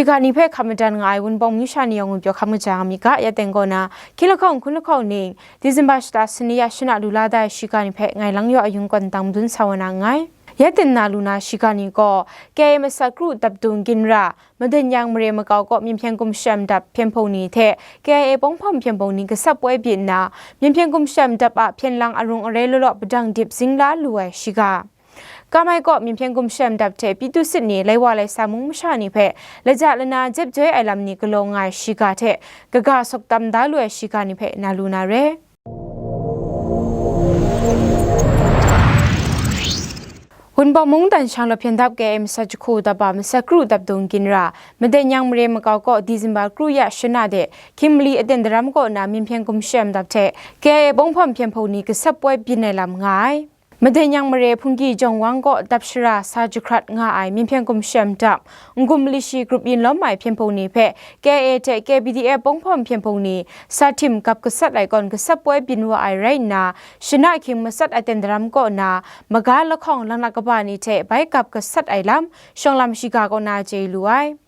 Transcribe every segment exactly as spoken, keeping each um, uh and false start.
Shiga ni hpe hkap madan nga ai Wunpawng masha ni yawng ngwi pyaw hkap maja nga mi ga, ya teng kaw na, hkying lahkawng hkun lahkawng ning, December shata sani ya shana lu la da ai shiga ni hpe ngai Lang Yaw Ayung kaw dang madun sa wa na nngai. Ya teng na lu na shiga ni gaw, K I A masat kru dap dung ginra, Maden Yang mare makau kaw Myinhpyen Gumshem dap hpyen hpung ni hte K I A Bawng Hpawm hpyen hpung ni gasap poi byin nna, Myinhpyen Gumshem dap a hpyen lang arung arai law law padang dip zing la lu ai shiga. Kamai kaw Myinhpyen Gumshem dap hte Pyithu Sit ni lai wa lai sa mung masha ni hpe laja lana jep joi ai lam ni galaw nga ai shiga hte kaga sawk tam da lu ai shiga ni hpe na lu na re. Wunpawng mungdan shanglawt hpyen dap K I A masat jahku dap a masat kru dap dung ginra, Maden Yang mare makau kaw December kru ya shana de, hkying mali aten daram kaw na Myinhpyen Gumshem dap hte K I A Bawng Hpawm hpyen hpung ni gasap poi byin ai lam nga ai. Maden Yang mare Hpunggi Jawng Wang kaw dap shara sa jahkrat nga ai Myinhpyen Gumshem dap, N-gun mali shi grup yin lawm ai hpyen hpung ni hpe K I A hte K P D F Bawng Hpawm hpyen hpung ni sa htim gap gasat ai kawn gasap poi byin wa ai rai nna, shana hkying masat aten daram kaw na maga lahkawng laknak kaba ni hte bai gap gasat ai lam, shawng lam shiga kaw na chye lu ai.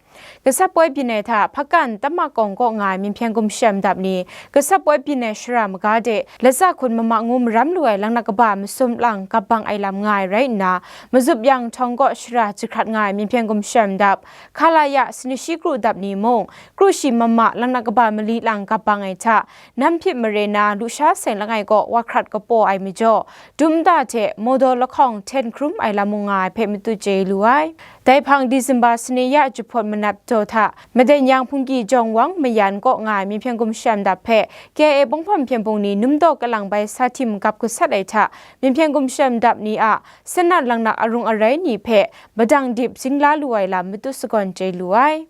Gasap poi byin ai hta Hpakan Tamak Kawng kaw nga ai Myinhpyen Gumshem dap ni, gasap poi byin ai shara maga de, latsa hkun mama ngu maram lu ai laknak kaba masum lang gap bang ai lam nga ai rai nna, Mazup Yang Htawng kaw shara jahkrat nga ai Myinhpyen Gumshem dap, Khalaya sani shi kru dap ni mung, kru shi mama laknak kaba mali lang gap bang ai hta, Nam Hpyit mare na lusha seng langai kaw wa hkrat kapaw ai majaw, dum nta hte mawdaw lahkawng hten hkrum ai lam mung nga ai hpe matut chye lu ai. Dai hpang December sani ya jahpawt manat daw hta, Maden Yang Hpunggi Jawng Wang Mayan kaw nga ai Myinhpyen Gumshem dap hpe K I A Bawng Hpawm hpyen hpung ni num daw kalang bai sa htim gap gasat ai hta, Myinhpyen Gumshem dap ni a sanat laknak arung arai ni hpe padang dip zing la lu ai lam matut sagawn chye lu ai.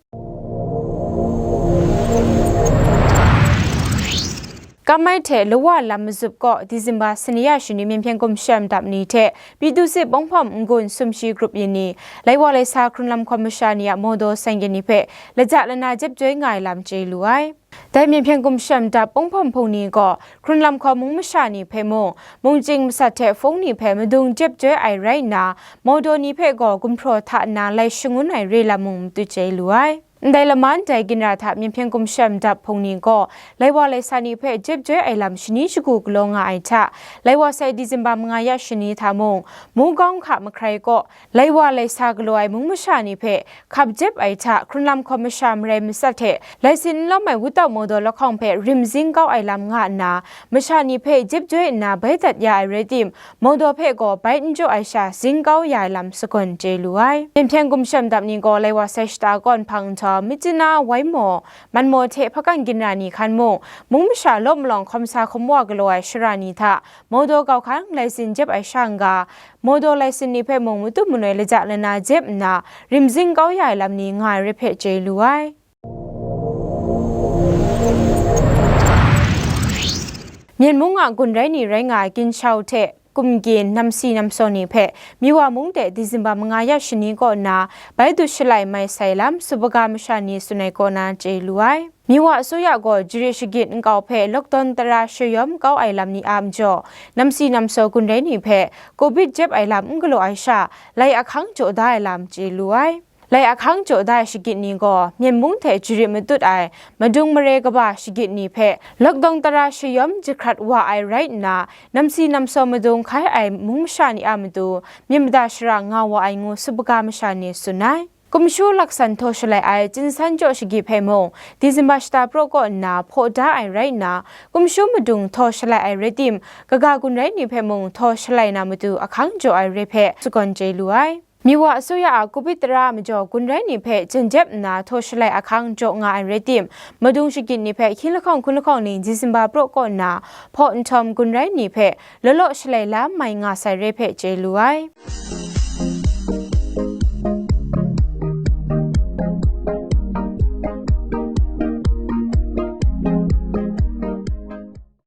Kamai hte Lawa lam mazup kaw December sani ya shani Myinhpyen Gumshem dap ni hte Pyithu Sit Bawng Hpawm N-gun sumshi grup yin ni, lai wa lai sa hkrun lam hkawm masha ni a mawdaw seng yin ni hpe laja lana jep joi nga ai lam chye lu ai. Dai Myinhpyen Gumshem dap Bawng Hpawm hpung ni gaw hkrun lam hkawm mung masha ni hpe mung, mungchying masat hte hpung ni hpe madung jep joi ai rai nna, mawdaw ni hpe gaw gumhpraw hta nna lai shangun ai re lam mung matut chye lu ai. Ndai laman dai ginra hta Myinhpyen Gumshem dap hpung ni gaw lai wa lai sa ni hpe jep joi ai lam shani shagu galaw nga ai hta, lai wa sai December manga ya shani hta mung, Mugawng hka mahkrai kaw lai wa lai sa galaw ai mung masha ni hpe hkap jep ai hta, hkrun lam hkawm masha marai matsat hte lai sin n lawm ai wutau mawdaw lahkawng hpe rim zing kau ai lam nga nna, masha ni hpe jep joi nna bai dat ya ai rai tim, mawdaw hpe gaw bai n jaw ai sha zing kau ya ai lam sagawn chye lu ai. Myinhpyen Gumshem dap ni gaw lai wa sai shata kawn hpang nhtawm, Myitkyina, Waimaw, Manmaw hte Hpakan ginra ni hkan mung, mung masha law malawng hkawm sa hkawm wa galaw ai shara ni hta, mawdaw gau hkang lai sin jep ai sha n-ga, mawdaw lai sin ni hpe mung matu manoi laja lana jep nna, rim zing kau ya ai lam ni nga ai rai hpe chye lu ai. Myen mung a gun rai ni rai nga ai ginshau hte kumgyin namsi namsaw ni hpe Miwa mung de December manga ya shani kaw nna bai du shalai mai sai lam Subaga masha ni tsun ai kaw na chye lu ai. Miwa asuya gaw jare shagit nkau hpe lockdown tara shayawm kau ai lam ni a majaw, namsi namsaw gun rai ni hpe covid jep ai lam n galaw ai sha, lai ahkang jaw da ai lam chye lu ai. Lai ahkang jaw da ai shagit ni gaw, Myen mung hte jare matut ai madung mare kaba shagit ni hpe lockdown tara shayawm jahkrat wa ai rai nna, namsi namsaw madung hkai ai mung masha ni a matu myit mada shara nga wa ai ngu Subaga masha ni tsun ai. Kumshu laksan htaw shalai ai Chin San jaw shagit hpe mung, December shata praw kaw nna hpaw da ai rai nna, kumshu madung htaw shalai ai rai tim, kaga gun rai ni hpe mung htaw shalai na matu ahkang jaw ai rai hpe sagawn chye lu ai. Miwa asuya a covid tara majaw gun rai ni hpe jan jep nna htaw shalai ahkang jaw nga ai rai tim, madung shagit ni hpe hkying lahkawng hkun lahkawng ning December praw kaw nna hpaw nhtawm gun rai ni hpe law law shalai la mai nga sai rai hpe chye lu ai.